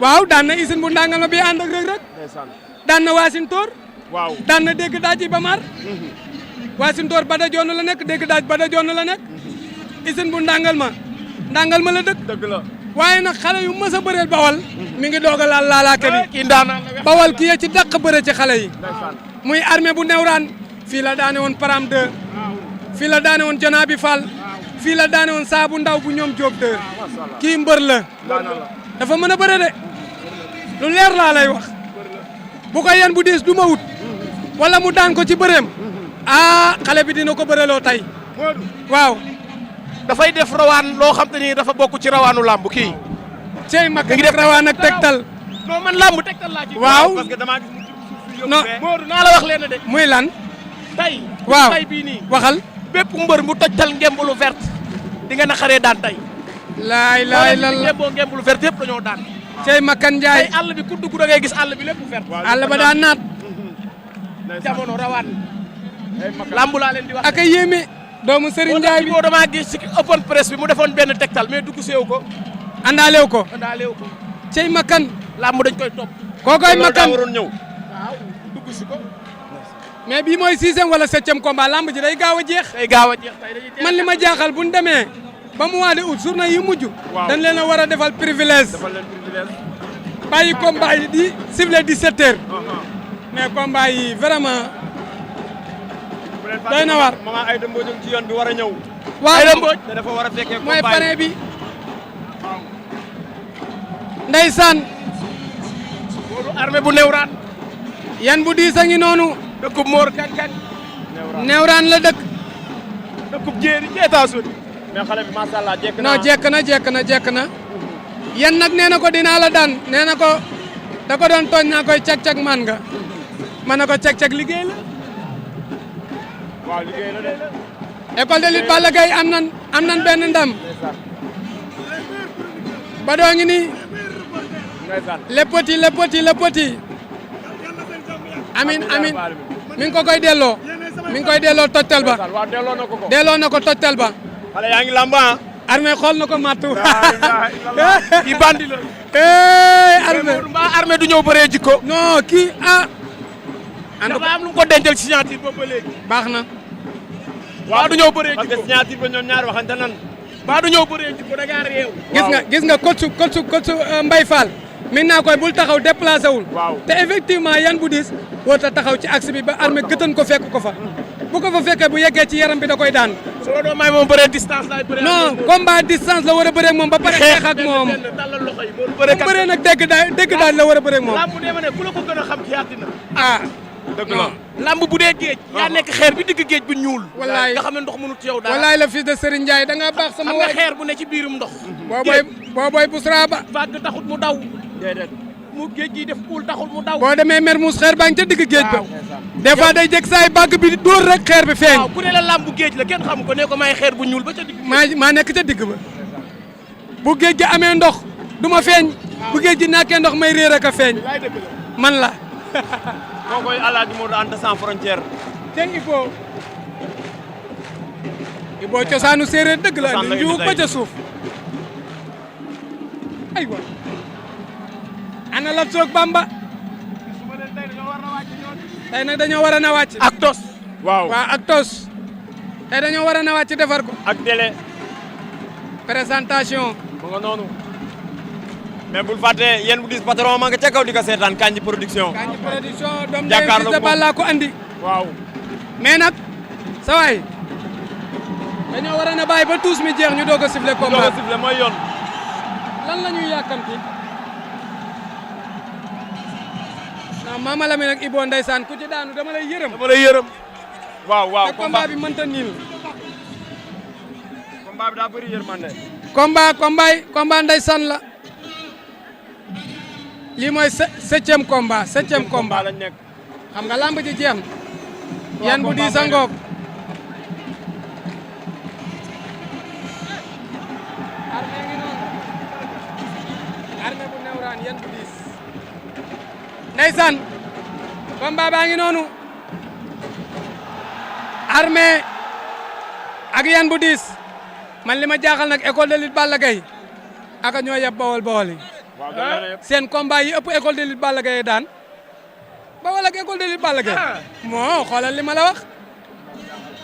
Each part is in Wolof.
waaw daan na Isine bu Ndangal ma bi ànd ak Reug Reug. daan na Wassintor. waaw daan na dégg daaj yi Bamar. Wassintor Bada Joon la nekk dégg daaj Bada Joon la nekk. Isine bu Ndangal ma la dëkk. dëgg la waaye nag xale yu mës a bëreel bawal. mi ngi doog a laal laalaake bi. kii ndaanaan la bawal kii ya ci dàq bëre ci xale yi. muy armée bu newraan. fii la daane woon Param 2. fii la daane woon Janabi Fall. fii la daane woon Saabu Ndaw bu ñoom Diop 2. kii mbër la. dafa mën a bëre de. lu leer laa lay wax. bu ko yen bu diis du ma wut. wala mu daan ko ci bëreem. xale bi dina ko bëreloo tey. waaw. dafay def rawaan loo xam te ni dafa bokk ci rawaanu làmb kii. cey mag ngi def rawaan ak tegtal. non man làmb tegtal laa ci. waaw parce que damaa gis mu non Modou naa la wax leen de. muy lan. tey. waaw tey bii nii. waxal. bépp mbër mu tojtal ngembulu vert di nga naqaree daan tey. laay lan la ngemboo ngembulu vert yëpp dañoo daan. cey Makan Ndiaye tey àll bi ku dugg da ngay gis àll bi lépp vert. àll ba daa naat. jamono rawaan. làmb laa leen di wax. ak a yéeme. doomu Serigne Ndiaye bi boo damaa gis ci open press bi mu defoon benn tegtal mais dugg seew ko. àndaalew ko. àndaalew ko. cey Makan. làmb dañ koy topp. kookoy Makan waroon ñëw. waaw dugg si ko. mais bii mooy 6e wala 7e combat lamb ji day gaaw a jeex. day gaaw a jeex tey dañuy jeex. man li ma jaaxal bu ñu demee ba mois de août journée yi mujj. dañ leen a war a defal privilège. bàyyi combat yi di ciblé 17h. mais combat yi vraiment. doy na war maman Aïda Mbodj ci yoon bi war a ñëw. waaw Aïda Mbodj dafa war a fekkee combat mooy parrain bi. ndeysaan. Modou armée bu newraan. yan bu diis a ngi noonu. dëkkub Mor Kañ. newraan la dëkk. dëkkub jéeri ci États-Unis. mais xale bi macha allah jekk na. non jekk na. yan nag nee na ko dinaa la daan nee na ko da ko doon tooñ naa koy cag-cag man nga. ma ne ko cag-cag liggéey la. waaw liggéey la de. école de lutte Balla Gaye am nan benn ndam. ba doo ngi nii. le petit. amin mi ngi ko koy delloo. mi ngi koy delloo tojtal ba. waaw delloo na ko ko. delloo na ko tojtal ba. xale yaa ngi lamba. armée xool na ko mattu. kii bandi la. armée mbaa armée du ñëw bëree jikko. non kii dafa am lu ko dencal signature boobu ba léegi. baax na. waaw du ñëw bëree jikko parce que signature ba ñoom ñaar waxante nan. mbaa du ñëw bëree jikko da ngaa réew. gis nga coach Mbaye Fall. min naa koy bul taxaw déplacé wul. waaw te effectivement yan bu diis woo ta taxaw ci axe bi ba armée gëtën ko fekk ko fa. bu ko fa fekkee bu yeggee ci yaram bi da koy daan. su ma doon may moom bëree distance laay bëree. non combat distance la war a bëree ak moom ba pare xeex ak moom. bu bëree nag dégg daal la war a bëree ak moom. lamb nee ma ne ku la ko gën a xam ci àddina. dëgg la lamb bu dee géej. yaa nekk xeer bi digg géej bu ñuul. wallaay nga xam ne ndox mënut ci yow dara. wallaay la fils de Serigne Ndiaye da nga baax sama xam nga waay. xeer bu ne ci biirum ndox. booboy Bousra ba. vague taxut mu daw. déedéet mu géej gi def poul taxut mu daw. boo demee Mermoz xeer baa ngi ca digg géej ba. des fois day jëg saay bàgg bi dóor rek xeer bi feeñ. waaw ku ne la lamb géej la kenn xamu ko ne ko may xeer bu ñuul ba ca digg. maa nekk ca digg ba. bu géej gi amee ndox du ma feeñ. bu géej gi nàkkee ndox may réer ak a feeñ. man la. koo koy Alaaji Modou Anta sans frontière. ten Ibo cosaanu séeréer dëgg la andi njuug ba ca suuf. aywa. ana la soog Bamba. tey nag dañoo war a na wàcc. ak tos. waaw ak tos. tey dañoo war a na wàcc defar ko. ak délai. présentation. mu nga noonu. mais bul fàtte yéen bu dis patron ma nga ca kaw di ko seetaan Kandji production. Kandji production doom jàkkaarloo de Balla ko andi. waaw. mais nag sa waay dañoo war a na bàyyi ba tuus mi jeex ñu doog a siffler combat. doog a siffler mooy yoon. lan la ñuy yàkkamti. non Mama Lamine ak Ibo ndeysaan ku ci daanu dama lay yërëm. waaw te combat bi mënta niil. combat bi daa bëri yërmande. combat ndeysaan la. lii mooy septième combat lañ nekk. xam nga lamb ji jeex na. yan bu diis a ngoog. armée ngi noonu. armée bu newraan yan bu diis. ndeysaan. combat baa ngi noonu. armée ak yan bu diis. man li ma jaaxal nag école de lutte Balla Gaye aka ñoo yeb bawol yi. seen combat yi ëpp école de lutte Balla Gaye daan Bawol ak école de lutte Balla Gaye moo xoolal li ma la wax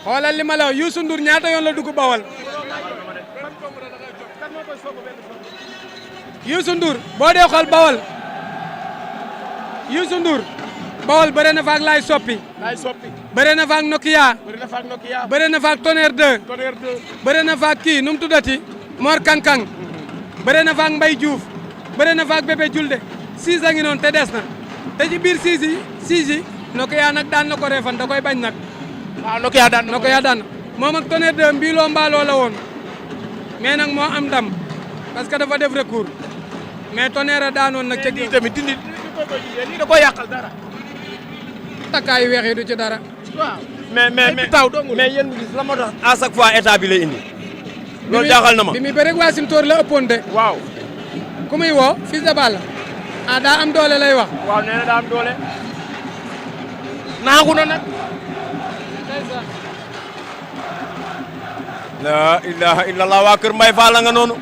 xoolal li ma la wax Youssou Ndour ñaata yoon la dugg Bawol Youssou Ndour boo dee xool Bawol Youssou Ndour Bawol bëre na fa ak Laay Soppi bëre na fa ak Nokia bëre na fa ak Tonnerre 2 bëre na fa ak kii nu mu tuddati Mor Kankang bëre na fa ak Mbaye Diouf bëre na fa ak Bébé Julde 6 a ngi noonu te des na te ci biir 6 yi Nokia nag daan na ko reefan da koy bañ nag waaw Nokia daan na moom ak Tonnerre 2 mbiiloo mbaaloo la woon mais nag moo am ndam parce que dafa def recours mais Tonnerre daanoon nag ca lii tamit dindi lii da koy yàqal dara takkaayu weex yi du ci dara waaw mais taw mais yéen gis la moo tax à chaque fois état bi lay indi loolu jaaxal na ma bi muy bëre Wassim Tóor la ëppoon de waaw ku muy woo Fils de Balla daa am doole lay wax waaw nee na daa am doole naagu na nag la ilaha illallah waa kër Mbaye Fall la nga noonu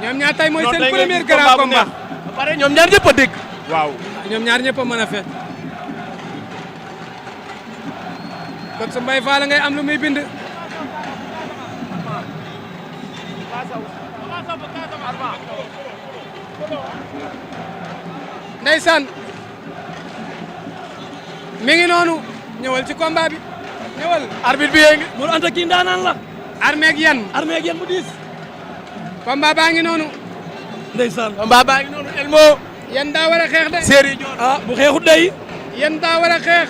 ñoom ñaar tey mooy seen premier grand combat ba pare ñoom ñaar ñëpp a dégg waaw ñoom ñaar ñëpp a mën a fet kon su Mbaye Fall ngay am lu muy bind ndeysaan mi ngi noonu ñëwal ci combat bi ñëwal arbitre bi yéegi Mour Anta kii ndaanaan la armée ak yan bu diis combat baa ngi noonu ndeysaan combat baa ngi noonu Elmo yan daa war a xeex de série Dior bu xeexut day yan daa war a xeex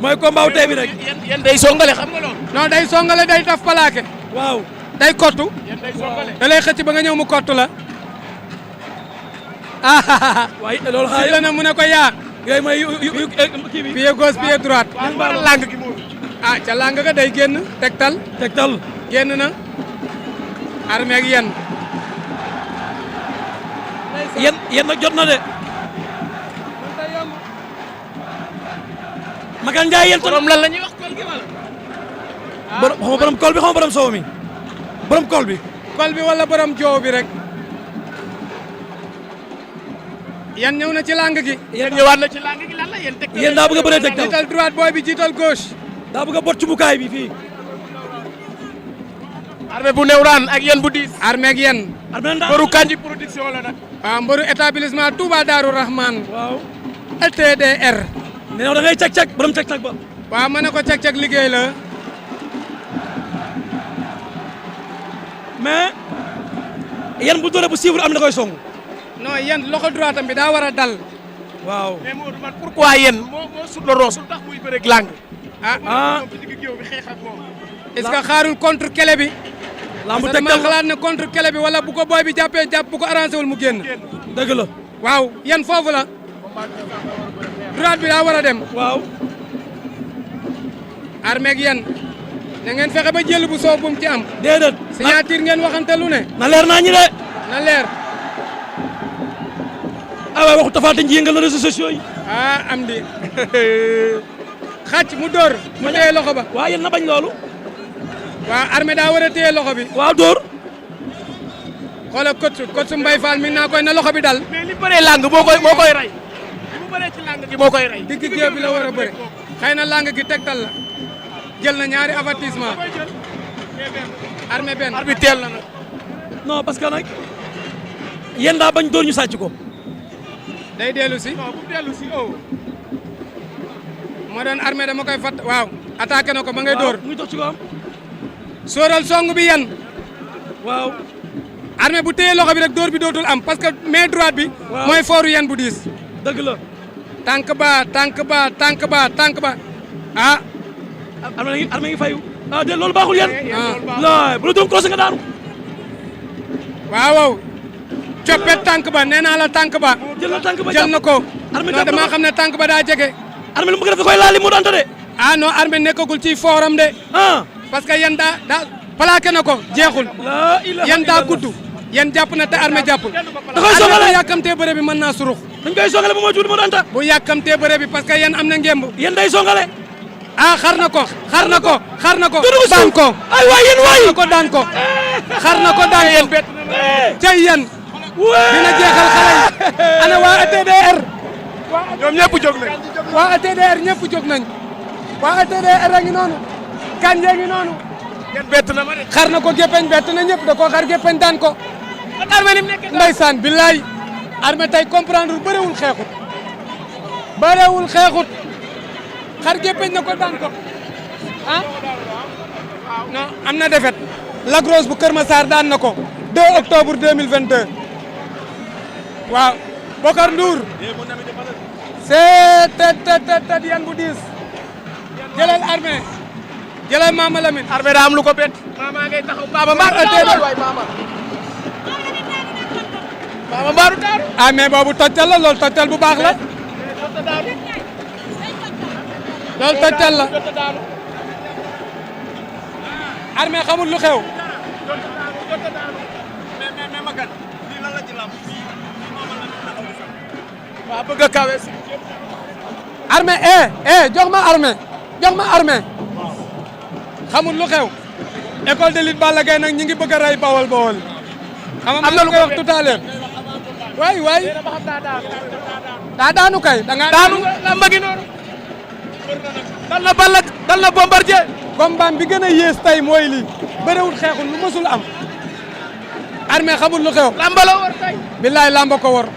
mooy combat wu tey bi rek yéen day songale xam nga loolu non day songale day taf palaake waaw day kottu yéen day songale da lay xëcc ba nga ñëw mu kottu la waaye loolu si la na mu ne ko yaa yooyu mooy kii bi pied gauche pied droite waaw lang gi moom ca lang ga day génn tegtal génn na armée ak yen yéen nag jot na de Makan Ndiaye yéen borom lan la ñuy wax kol gi wala borom kol bi xaw ma borom soow mi borom kol bi wala borom joow bi rek yan ñëw na ci lang gi yéen ñëwaat na ci lang gi lan la yéen tegtal yéen daa bëgg a bëree tegtal jiital droite booy bi jiital gauche daa bëgg a bot ci bukaay bi fii armée bu newraan ak yéen bu diis armée ak yen mbaru kanji production la nag waaw mbaru établissement Touba Darou Rahman waaw ETDR nee na da ngay cag-cag borom cag-cag ba waaw ma ne ko cag-cag liggéey la mais yan bu doore bu suivre am na koy song non yan loxo droite am bi daa war a dal waaw mais Modou man pourquoi yéen moo sut la roos lu tax muy bëreeg lang ah ci digg géew bi xeex ak moom est-ce que xaarul contre kele bi lambu parce que tegtal dama xalaat ne contre kele bi wala bu ko booy bi jàppee jàpp bu ko arrangé wul mu génn dëgg la waaw yan foofu la droite bi daa war a dem waaw armée ak yan na ngeen fexe ba jël bu soow bu mu ci am déedéet signature ngeen waxante lu ne na leer naa ñi de na leer waay waxu Tapha Tine ji yëngal na réseaux sociaux yi am di xàcc mu dóor mu téye loxo ba waaw yéen na bañ loolu waaw armée daa war a téye loxo bi waaw dóor xoolal coach Mbaye Fall mi naa koy na loxo bi dal mais li bëree lang moo koy rey li mu bëree ci lang gi moo koy rey digg géew bi la war a bëre xëy na lang gi tegtal la jël na ñaari avertissement armée benn arbitre teel na nag non parce que nag yéen daa bañ dóor ñu sàcc ko day dellu si non bu dellu si moo doon armée dama koy fat waaw attaqué na ko ma ngay dóor muy dox ci ko am sóoral song bi yan waaw armée bu téye loxo bi rek dóor bi dootul am parce que main droite bi waaw mooy fooru yan bu diis dëgg la tànk ba ah armée ngi fayu de loolu baaxul yéen laay bu la doon croisé nga daanu waaw coppet tànk ba nee naa la tànk ba jël na tànk ba jël na ko armée non dama xam ne tànk ba daa jege armée lu mu bëgg def da koy laali mu danta de non armée nekkagul ci fooram de parce que yan daa plaqué na ko jeexul la ilaha yan daa gudd yan jàpp na te armée jàppul da koy songale bu yàkkamtee bëre bi mën naa surux dañ koy songale bu ma juul mu danta bu yàkkamtee bëre bi parce que yan am na ngemb yéen day songale ah xar na ko daan ko ay waay yéen waay daan ko xar na ko daan ko cay yéen dina jeexal xale yi ana waa ATDR ñoom ñëpp jóg nañ waa ATDR ñëpp jóg nañ waa ATDR a ngi noonu Kandji ngi noonu yéen bett na ma de xar na ko géppeñ bett na ñëpp da koo xar géppeñ daan ko ndeysaan billaay Armé tey comprendre bëriwul xeexut xar géppeñ na ko daan ko ah non am na défaite Lac Rose bu Kër Massar daan na ko 2 octobre 2022 waaw Bokar Ndour c'est tet yan bu diis jëlal Armé jëlal Mama Lamine Armé daa am lu ko bett mama ngay taxaw baba mbaar waay mama mbaaru daaru ah mais boobu toccal la loolu toccal bu baax la loolu toccal la Armé xamul lu xew mais Makan lii lan la ci lamb waa bëgg a kawe si Armé jox ma Armé xamul lu xew école de lutte Balla Gaye nag ñi ngi bëgg a rey bawol xam nga lu koy wax tout à l'heure waay daa daanu kay da nga daanu la mbagi noonu dal na Balla dal na Bombardier combat bi gën a yées tey mooy lii bëriwul xeexul lu mësul am Armé xamul lu xew lamba la war tey billaay lamba ko war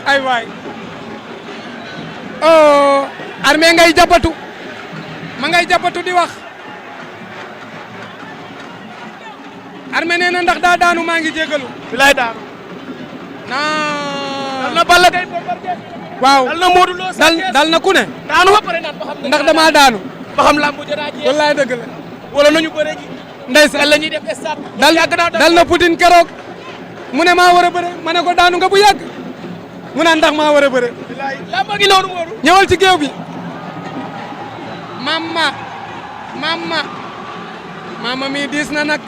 ay waay oh Armé ngay jàppatu ma ngay jàppatu di wax Armé nee na ndax daa daanu maa ngi jégalu bilaay daanu dal na Balla Gaye Bombardier waaw dal na Modou Lo dal na ku ne daanu ba pare naan ba xam ndax damaa daanu ba xam lambu ja daa jeex wallaay dëgg la wala nañu bëre ji ndeysaan la ñuy def stade dal na Poutine keroog mu ne maa war a bëre ma ne ko daanu nga bu yàgg mu naan ndax maa war a bëre bilaay lamba gi noonu Modou ñëwal ci géew bi mama mi diis na nag